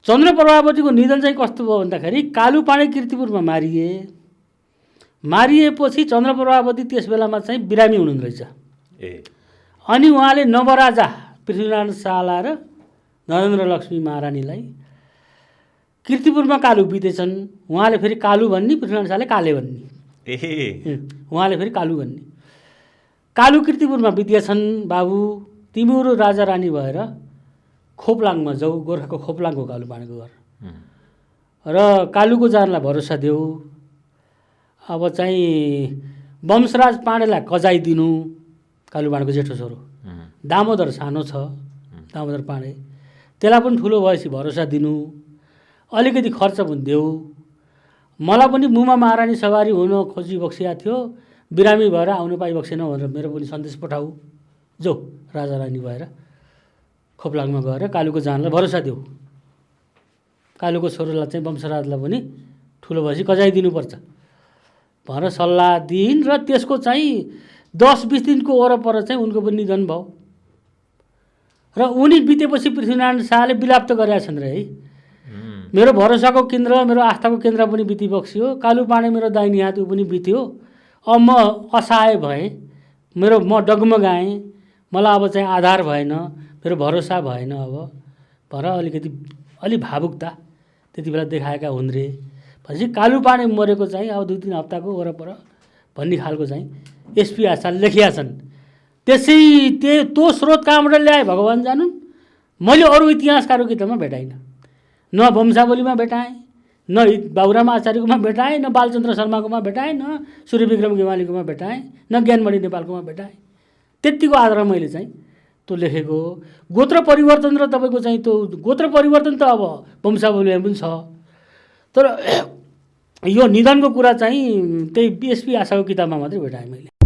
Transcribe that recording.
चन्द्र प्रभावतीको निधन चाहिँ कस्तो भयो भन्दाखेरि कालु पाँडे कीर्तिपुरमा मारिएपछि चन्द्र प्रभावती त्यस बेलामा चाहिँ बिरामी हुनुहुँदो रहेछ। अनि उहाँले नवराजा पृथ्वीनारायण शाहलाई र नरेन्द्र लक्ष्मी महारानीलाई कीर्तिपुरमा कालु बितेछन्, उहाँले फेरि कालु भन्ने, पृथ्वीनारायण शाहले काले भन्ने, उहाँले फेरि कालु भन्ने। कालु कीर्तिपुरमा बितेछन्, बाबु तिम्रो राजा रानी भएर खोपलाङमा जाऊ, गोर्खाको खोपलाङको कालु पाँडेको घर र कालुको जानलाई भरोसा देऊ। अब चाहिँ वंशराज पाँडेलाई कजाइदिनु, कालु पाँडेको जेठो छोरो दामोदर सानो छ, दामोदर पाँडे, त्यसलाई पनि ठुलो भएपछि भरोसा दिनु, अलिकति खर्च पनि देऊ। मलाई पनि मुमा महारानी सवारी हुन खोजिबक्सिया थियो, बिरामी भएर आउनु पाइबक्सेन भनेर मेरो पनि सन्देश पठाऊ, जो राजा रानी भएर खोपलाङमा गएर कालुको जानलाई भरोसा देऊ। कालुको छोरोलाई चाहिँ वंशराजलाई पनि ठुलो भएपछि कजाइदिनुपर्छ भनेर सल्लाह दिइन् र त्यसको चाहिँ 10-20 दिनको वरपर चाहिँ उनको पनि निधन भयो र उनी बितेपछि पृथ्वीनारायण शाहले विलाप त गरेका छन् रे है, मेरो भरोसाको केन्द्र, मेरो आस्थाको केन्द्र पनि बितिबक्सियो, कालु पाँडे मेरो दाहिने हात ऊ पनि बित्यो, अब म असहाय भएँ, म डगमगाएँ, मलाई अब चाहिँ आधार भएन, मेरो भरोसा भएन अब भनेर अलि भावुकता त्यति बेला देखाएका हुन् रे। भनेपछि कालु पाँडे मरेको चाहिँ अब 2-3 हप्ताको वरपर भन्ने खालको चाहिँ एसपी आचार्यले लेखिया छन्। त्यो स्रोत कहाँबाट ल्याए भगवान् जानुन्, मैले अरू इतिहासकारको किताबमा भेटाइनँ, न वंशावलीमा भेटाएँ, न बाबुराम आचार्यकोमा भेटाएँ, न बालचन्द्र शर्माकोमा भेटाएँ, न सूर्यविक्रम गेवालीकोमा भेटाएँ, न ज्ञानमणि नेपालकोमा भेटाएँ। त्यतिको आधारमा मैले चाहिँ त्यो लेखेको। गोत्र परिवर्तन र तपाईँको चाहिँ त्यो गोत्र परिवर्तन त अब वंशावलीमा पनि छ, तर यो निधनको कुरा चाहिँ त्यही एसपी आशाको किताबमा मात्रै भेटाएँ मैले।